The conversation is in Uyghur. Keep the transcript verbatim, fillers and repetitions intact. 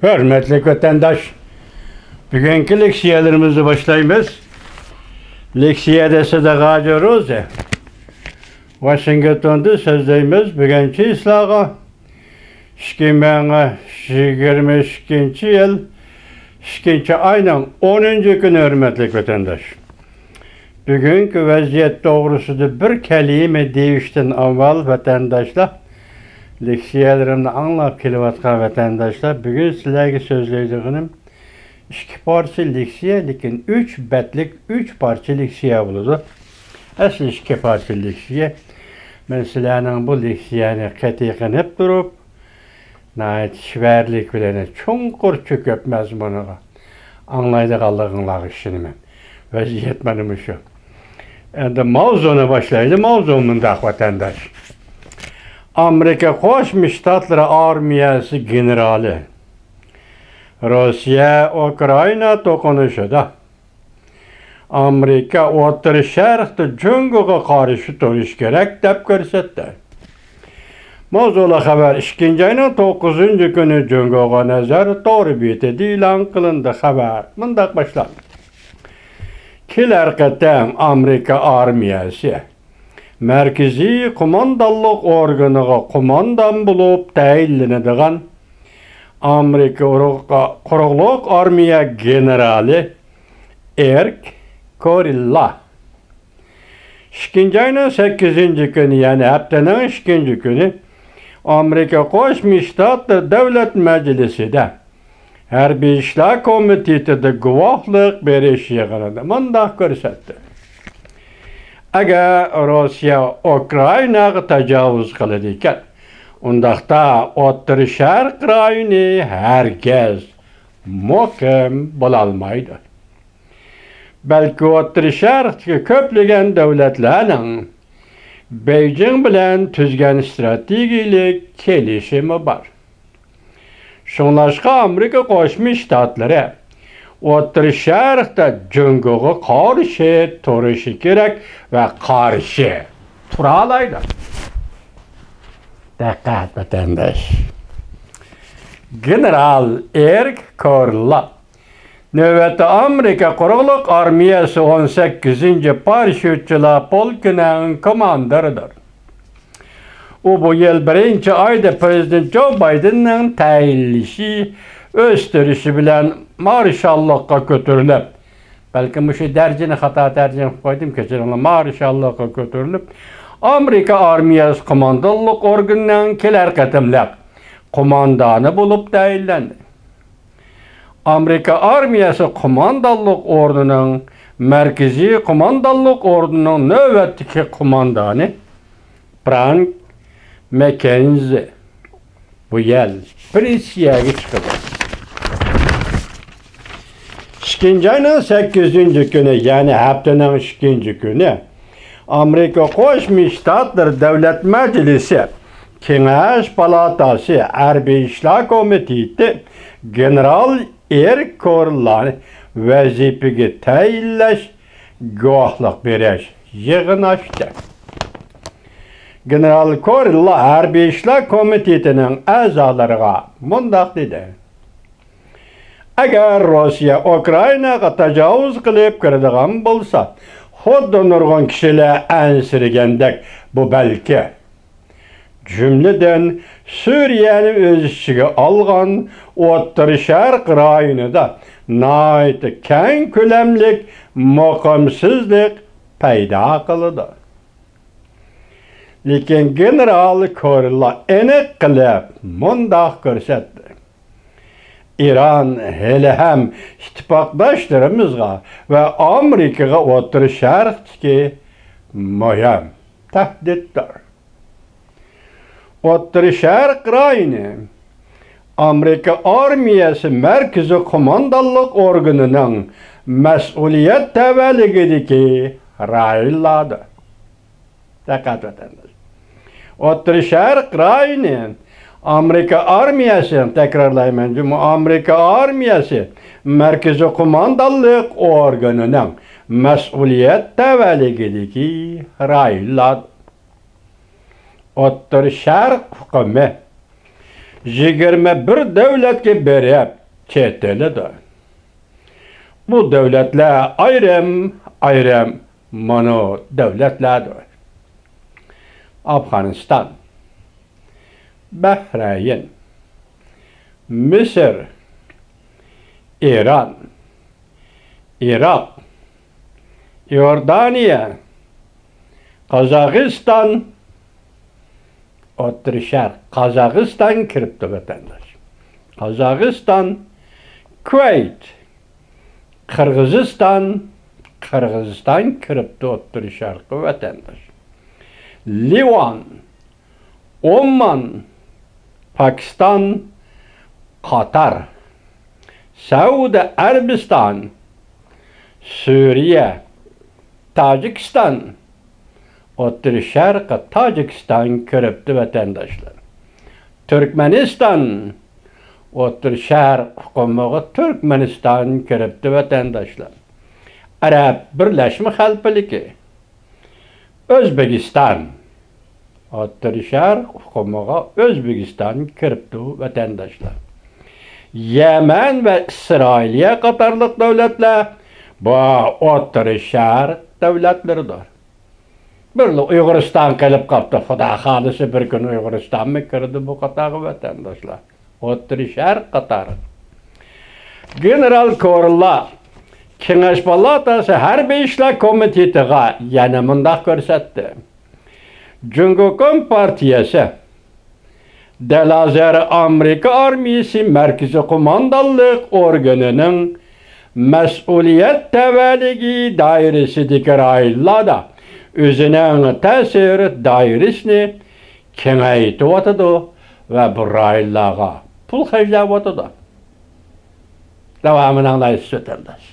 ھۆرمەتلىك ۋەتەنداش، بۈگۈنكى لېكسىيەلىرىمىزنى باشلايمىز. لېكسىيەدە سىدىق ھاجى روزى ۋاشىنگتوندا سۆزلەيمىز. بۈگۈن چىسلاغا ئىككى مىڭ يىگىرمە ئىككىنچى يىل ئىككىنچى ئاينىڭ ئونىنچى كۈنى، ھۆرمەتلىك ۋەتەنداش. بۈگۈنكى ۋەزىيەت توغرىسىدا بىر كەلىمە دېيىشتىن ئاۋۋال، ۋەتەنداشلار، لېكسىيەلىرىمنى ئاڭلاپ كېلىۋاتقان ۋەتەنداشلار، بۈگۈن سىلەرگە سۆزلەيدىغىنىم ئىككى پارچە لېكسىيە، لېكىن ئۈچ بەتلىك ئۈچ پارچە لېكسىيە بولىدۇ. ئەسلى ئىككى پارچە لېكسىيە. مەن سىلەرنىڭ بۇ لېكسىيەنى قېتىي قېنىپ تۇرۇپ، ناھايىتى چېۋەرلىك بىلەن چوڭقۇر چۆكۈپ مەزمۇنىغا ئاڭلايدىغانلىقىڭلارغا ئىشىنىمەن. ۋەزىيەت مانا مۇشۇ. ئەمدى ماۋزۇنى باشلايلى. ماۋزۇ مۇنداق، ۋەتەنداش. ئامېرىكا قوشما شتاتلىرى ئارمىيەسى گېنېرالى روسىيە ئۇكرائىنا توقۇنۇشىدا ئامېرىكا ئوتتۇرا شەرقتە جۇڭگوغا قارشى تۇرۇش كېرەك، دەپ كۆرسەتتى. ماۋزۇلۇق خەۋەر ئىككىنچى ئاينىڭ توققۇزىنچى كۈنى جۇڭگوغا نەزەر تور بېتىدە ئېلان قىلىندى. خەۋەر مۇنداق باشلاندى. كېلەر قېتىم ئامېرىكا ئارمىيەسى مەركىزىي قوماندانلىق ئورگىنىغا قوماندان بولۇپ تەيىنلىنىدىغان ئامېرىكا قۇرۇقلۇق ئارمىيە گېنېرالى ئېرىك كورىللا ئىككىنچى ئاينىڭ سەككىزىنچى كۈنى، يەنى ھەپتىنىڭ ئىككىنچى كۈنى ئامېرىكا قوشما شتاتلىرى دۆلەت مەجلىسىدە ھەربىي ئىشلار كومىتېتىدا گۇۋاھلىق بېرىش يىغىنىدا مۇنداق كۆرسەتتى: ئەگەر روسىيە ئۇكرائىناغا تاجاۋۇز قىلىدىكەن، ئۇنداقتا ئوتتۇرا شەرق رايونى ھەرگىز مۇقىم بولالمايدۇ. بەلكى ئوتتۇرا شەرقتىكى كۆپلىگەن دۆلەتلەرنىڭ بېيجىڭ بىلەن تۈزگەن ئىستراتېگىيىلىك كېلىشىمى بار. شۇڭلاشقا ئامېرىكا قوشما شتاتلىرى ئوتتۇرا شەرقتە جۇڭگوغا قارشى تۇرۇشى كېرەك ۋە قارشى تۇرالايدۇ. دىققەت، ۋەتەنداش. گېنېرال ئېرىك كورلا نۆۋەتتە ئامېرىكا قۇرۇقلۇق ئارمىيەسى ئون سەككىزىنچى پاراشيۇتچىلار پولكىنىڭ كوماندىرىدۇر. ئۇ بۇ يىل بىرىنچى ئايدا پىرېزىدېنت جو بايدېننىڭ تەيىنلىشى، ئۆستۈرۈشى بىلەن مارشاللىققا كۆتۈرۈلۈپ، بەلكىم مۇشۇ دەرىجىنى خاتا تەرجىمە قىلىپ قويدۇم، كەچۈرۈڭلار، مارشاللىققا كۆتۈرۈلۈپ، ئامېرىكا ئارمىيەسى قوماندانلىق ئورگىنىنىڭ كېلەر قېتىملىق قوماندانى بولۇپ تەيىنلەندى. ئامېرىكا ئارمىيەسى قوماندانلىق ئورنىنىڭ، مەركىزىي قوماندانلىق ئورنىنىڭ نۆۋەتتىكى قوماندانى فرانك ماككېنزى بۇ يىل پېنسىيەگە چىقىدۇ. ئىككىنچى ئاينىڭ سەككىزىنچى كۈنى، يەنى ھەپتىنىڭ ئىككىنچى كۈنى، ئامېرىكا قوشما شتاتلىرى دۆلەت مەجلىسى، كېڭەش پالاتاسى، ھەربىي ئىشلار كومىتېتى گېنېرال ئېرىك كورلانى ۋەزىپىگە تەيىنلەش، گۇۋاھلىق بېرىش يىغىنى ئاچتى. گېنېرال كورلا ھەربىي ئىشلار كومىتېتىنىڭ ئەزالىرىغا مۇنداق دېدى: ئەگەر روسىيە ئۇكرائىناغا تاجاۋۇز قىلىپ كىرىدىغان بولسا، خۇددى نۇرغۇن كىشىلەر ئەنسىرىگەندەك، بۇ بەلكى، جۈملىدىن، سۈرىيەنى ئۆز ئىچىگە ئالغان ئوتتۇرا شەرق رايونىدا ناھايىتى كەڭ كۆلەملىك مۇقىمسىزلىق پەيدا قىلىدۇ. لېكىن گېنېرال كورلا ئېنىق قىلىپ مۇنداق كۆرسەتتى: ئىران ھېلىھەم ئىتتىپاقداشلىرىمىزغا ۋە ئامېرىكىغا ئوتتۇرا شەرقتىكى مۇھىم تەھدىتتۇر. ئوتتۇرا شەرق رايونى ئامېرىكا ئارمىيەسى مەركىزىي قوماندانلىق ئورگىنىنىڭ مەسئۇلىيەت تەۋەلىكىدىكى رايونلاردۇر. دىققەت، ۋەتەنداش. ئوتتۇرا شەرق رايونى ئامېرىكا ئارمىيەسى، تەكرارلايمەن، جۇمۇ-، ئامېرىكا ئارمىيەسى مەركىزىي قوماندانلىق ئورگىنىنىڭ مەسئۇلىيەت تەۋەلىكىدىكى رايونلار. ئوتتۇرا شەرق ئۇقۇمى يىگىرمە بىر دۆلەتكە بېرىپ چېتىلىدۇ. بۇ دۆلەتلەر ئايرىم-ئايرىم مانا دۆلەتلەردۇر. ئافغانىستان، بەھرەيىن، مىسىر، ئىران، ئىراق، ئىئوردانىيە، قازاقىستان، ئوتتۇرا شەرق، قازاقىستان كىرىپتۇ ۋەتەنداش. قازاقىستان، كۇۋەيت، قىرغىزىستان، قىرغىزىستان كىرىپتۇ ئوتتۇرا شەرققە ۋەتەنداش. لىۋان، ئومان، پاكىستان، قاتار، سەئۇدى ئەرەبىستان، سۈرىيە، تاجىكىستان، ئوتتۇرا شەرققە تاجىكىستان كىرىپتۇ ۋەتەنداشلار. تۈركمەنىستان، ئوتتۇرا شەرق ئۇقۇمىغا تۈركمەنىستان كىرىپتۇ ۋەتەنداشلار. ئەرەب بىرلەشمە خەلىپىلىكى، ئۆزبېكىستان، ئوتتۇرا شەرق ئۇقۇمىغا ئۆزبېكىستان كىرىپتۇ ۋەتەنداشلار. يەمەن ۋە ئىسرائىلىيە قاتارلىق دۆلەتلەر بۇ ئوتتۇرا شەرق دۆلەتلىرىدۇر. بىرلا ئۇيغۇرىستان قېلىپ قاپتۇ. خۇدا خالىسا بىر كۈن ئۇيغۇرىستانمۇ كىرىدۇ بۇ قاتارغا ۋەتەنداشلار. ئوتتۇرا شەرق قاتارى. گېنېرال كورلا كېڭەش پالاتاسى ھەربىي ئىشلار كومىتېتىغا يەنە مۇنداق كۆرسەتتى. جۇڭگو كومپارتىيەسى دەل ھازىر ئامېرىكا ئارمىيىسى مەركىزىي قوماندانلىق ئورگىنىنىڭ مەسئۇلىيەت تەۋەلىكى دائىرىسىدىكى رايونلاردا ئۆزىنىڭ تەسىر دائىرىسىنى كېڭەيتىۋاتىدۇ ۋە بۇ رايونلارغا پۇل خەجلەۋاتىدۇ. داۋامىنى ئاڭلايسىز، ۋەتەنداش.